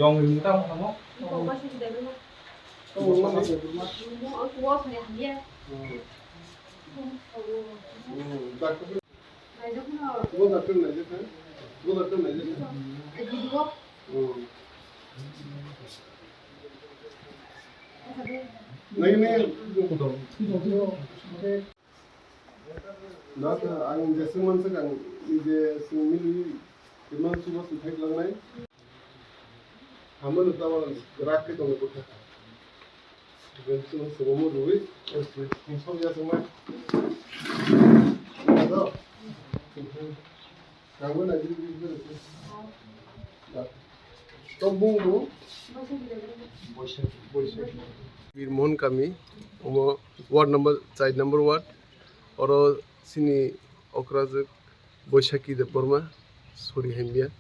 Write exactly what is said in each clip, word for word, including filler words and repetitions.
Nata ang jeswng manswk ang je swng mili imang chuba swng thai langnai. Hamano tawal rak khe tongo bwkha. Jeswng swng mo rwi, swng ya swng mai. Ado. Birmohon kami, omo ward number, char number ward, oro chini okrajwk Boishaki Debbarma, sori hamya,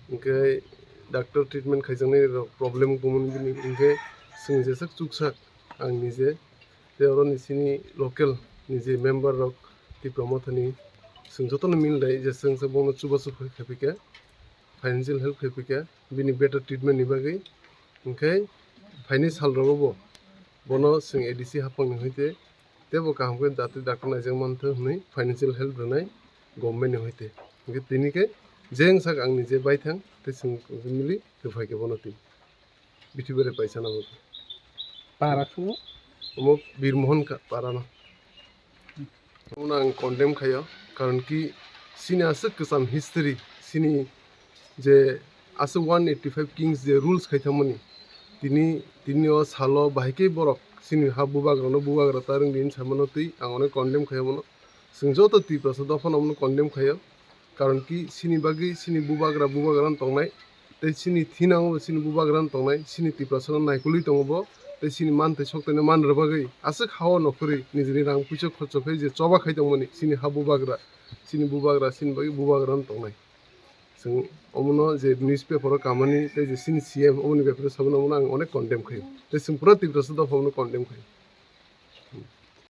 hwnkhe doctor treatment khaijaknai rok problem wngmani bini, hwnkhe chwng jeswk chuksak ang nije, tei oro ni chini local ni je member rok Tipra Mothani, chwng jotono mil dai je chwng se bono chubachu khaipikha, financial help khaipikha, bini better treatment ni bagwi. Hwnkhe phaini sal rogo bo bono chwng A D C haphang ni hoite teibo kaham khe jate doctor naijak manthogo hwnwi financial help rwnai government ni hoite. Hwnkhe tini khe jeng sak ang nije baithang tei chwng mili kwphai khe bono twi. Bithi bere paisa nabo. Para khe? Omo Birmohon ka-, para no. Omo ang condemn khayo, karon ki sini aswk kwcham history, sini je aswk one eighty five kings je rules khai thangmani, tini, tini o salo bahai khe borok sini ha bubagra no bubagra ta rwngdi hinwi samano twi ang onek condemn khayo bono. Chwng joto Tiprasa dophano omono condemn khaio, karon ki sini bagwi sini bubagra bubagra no tongnai, tei sini thinango bo sini bubagra no tongnai, sini Tiprasa no naikolwi tongo bo, tei sini mantwi soktoino man rwbagwi aswk hao nokhorwi nijini rang puisa khorcho khai je choba khai tongmani sini ha bubagra, sini bubagra sini bagwi bubagra no tongnai. Chwng omono je newspaper o kamani tei je sini C M omoni bepare saboni omono ang onek condemn khaio, tei chwng pura Tiprasa dophano condemn khaio.